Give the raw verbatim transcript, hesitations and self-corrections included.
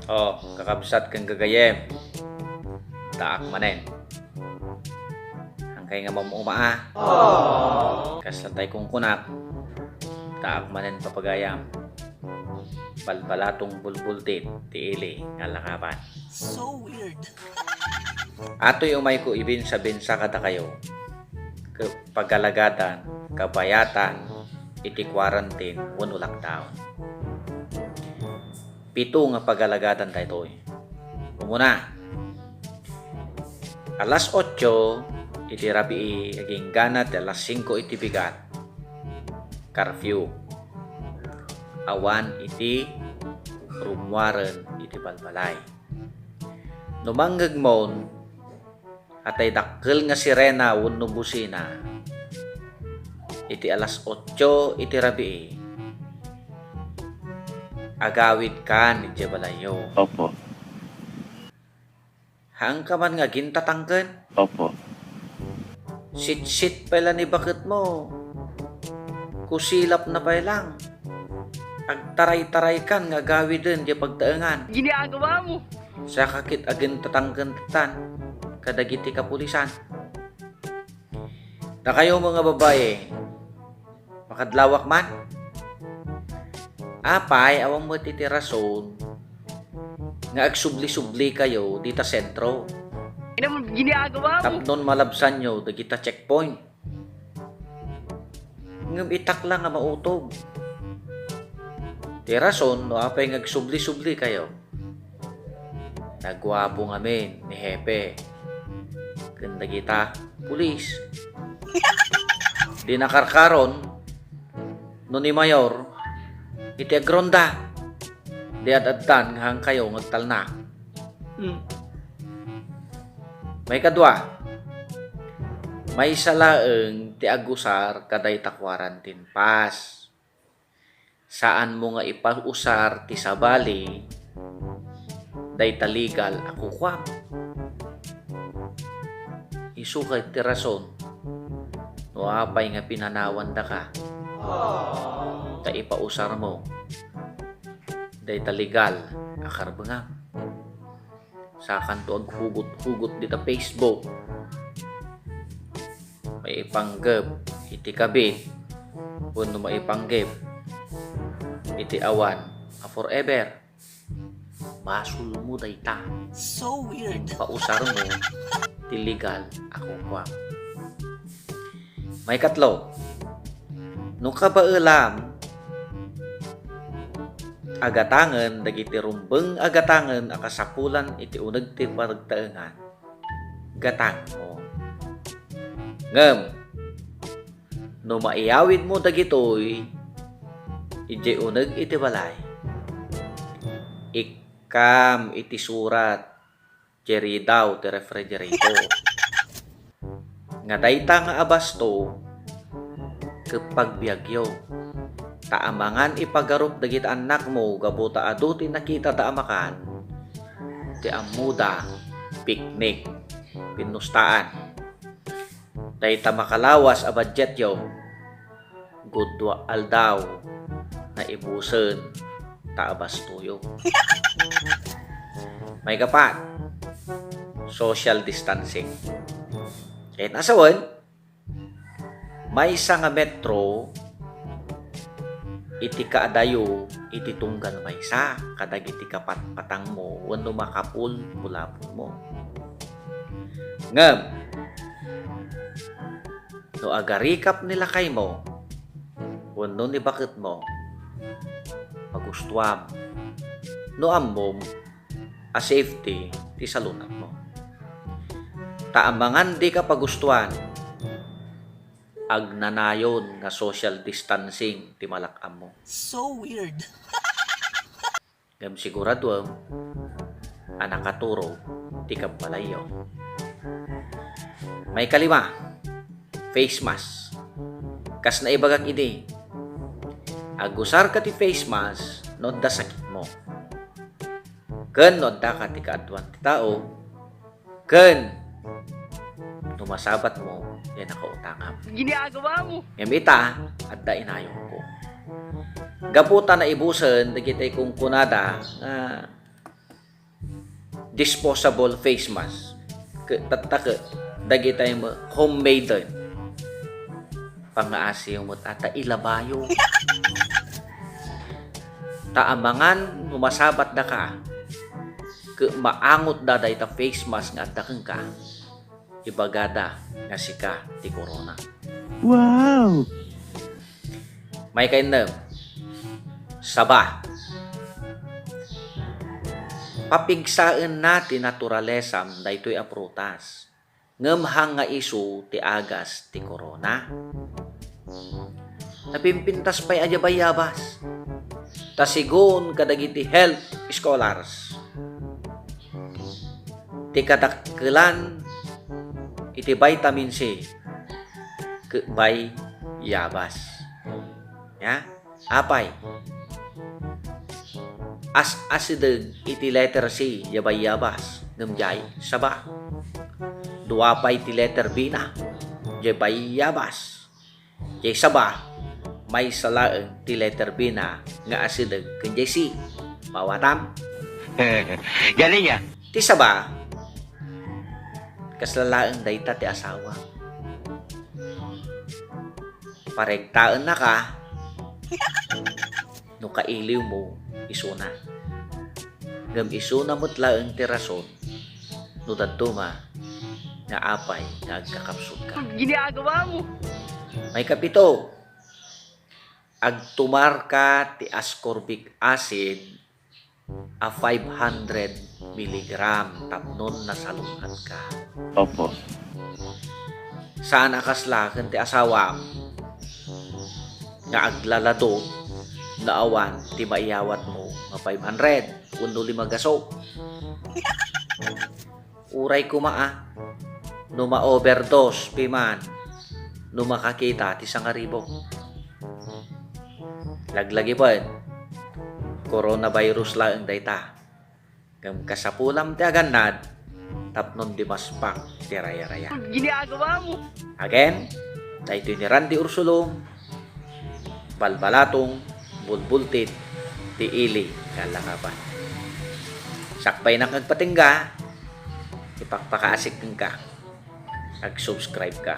Oh, kakabsat ken gagayem. Daak manen. Hankay nga mamuma, a. Kasla tay kunkunak. Daak manen, papagayam. Balbalatong bulbultit ti ili nga lakapan. So weird. Atoy umayko ibinsa-binsa kadakayo. Ke-, pagalagadan, kabayatan, iti quarantine wenno lockdown. Pito nga pagalagadan daytoy. Umuna, alas otso iti rabii, agingga ti alas singko iti bigat. Curfew. Awan iti rummuaren iti balbalay. No mangngegmon, atay dakkel nga sirena wenno busina iti alas otso iti rabii, agawidkan idiay balayyo. Opo. Haanka man nga agintatangken? Opo. Sitsit pay la ni baketmo. Kusilapna pay lang. Agtaray-taraykan nga agawiden diay pagtaengan. Ginagawa mo? Saka ket agintatangken tan kadagiti kapulisan. Dakayo met nga babai, makadlawak man? Apay, awan met iti rason nga agsubli-sublikayo dita sentro. Ina mo, ginagawa mo? Tapnon malabsanyo dagita checkpoint. Ngem itak la nga mautog. Ti rason no apay nga agsubli-sublikayo. Naguapo ngamin ni Hepe ken dagita pulis. Di nakarkaron no ni Mayor iti agronda. Di ad-addan nga haankayo nga agtalna. Hmm. Maikadua, maysa laeng ti agusar kadayta quarantine pass. Saanmo nga ipausar ti sabali dayta legal a kukuam. Isu ket ti rason no apay nga pinanawandaka ta ipausarmo dayta legal a karbengam. Sakanto aghugot-hugot dita Facebook. Maipanggep iti kabit wenno maipanggep iti awan a forever. Basolmo dayta. So weird. Pausarmo ti legal a kukuam. Maikatlo, no kabaelam a gatangen dagiti rumbeng a gatangen a kasapulan iti uneg ti pagtaengan, gatangmo. Ngem, no maiyawidmo dagitoy idiay uneg iti balay, ikkam iti surat diay ridaw ti refrigerator. Nga dayta nga abasto ket pagbiagyo. Ta amangan ipagarup dagiti annakmo gapu ta adu ti nakitada a makan, ti ammoda, picnic, pinnustaan. Dayta makalawas a budgetyo, gudua aldaw nga ibusen ta abastoyo. Maikapat, social distancing. Ket nasawen, maysa nga metro iti kaadayo iti tunggal maysa kadagiti kapatpatangmo wenno makapulpulapolmo. Ngem, no agarikap ni lakaymo wenno ni baketmo, pagustuam no ammom a safety ti salunatmo. Ta amangan dika pagustuan, agnanayon nga social distancing ti malak-ammo. So weird. Ngem siguraduem a nakaturog ti kabbalayyo. Maikalima, face mask. Kas naibagak idi, agusarka ti face mask no adda sakitmo. Ken no addaka ti kaaduan ti tao, ken no masabatmo ti nakautangam. Ginagawa mo. Ngem ita, adda inayonko. Gapu ta naibusen dagiti kunkunada nga disposable face mask, ket tatta ket dagiti homemade. Pangngaasiyo met a ta ilabayo. Ta amangan no masabatdaka, ket maangotda dayta face mask nga adda kenka, ibagada nga sika ti corona. Wow! Maikainnem, saba. Papigsaenna ti naturalesam daytoy a prutas, ngem hang nga isu ti agas ti corona. Napimpintas pay a diay bayyabas. Ta sigun kadagiti health scholars, ti kadakkelan iti vitamin C ket bayyabas. Ya? Apay? As-asideg iti letter C diay bayyabas, ngem diay saba. Dua pay ti letter B na diay bayyabas. Diay saba, maysa laeng ti letter B na nga asideg ken diay C. Maawatam? Galing, ah. Ti saba, kasla laeng dayta ti asawa. Paregtaennaka no kailiwmo isuna. Ngem isuna met laeng ti rason no dadduma nga apay nga agkakapsutka. Ginagawa mo! Maikapito, agtumarka ti ascorbic acid a five hundred milligram tapnon nasalun-atka. Opo. Saan a kasla ken ti asawam nga aglalado no awan ti maiyawatmo nga five hundred wenno lima gaso. Uray koma a, no ma-overdose piman, no makakita ti sangaribu. Laglagipen, coronavirus laeng dayta. Ngem kasapulam ti agannad tapnon dimaspak ti rayaraya. Ginagawa mo! Again, daytoy ni Randy Ursulong, balbalatong, bulbultit ti ili nga allakapan. Sakbaynak agpatingga, ipakpakaasik kenka. Ag-subscribe ka.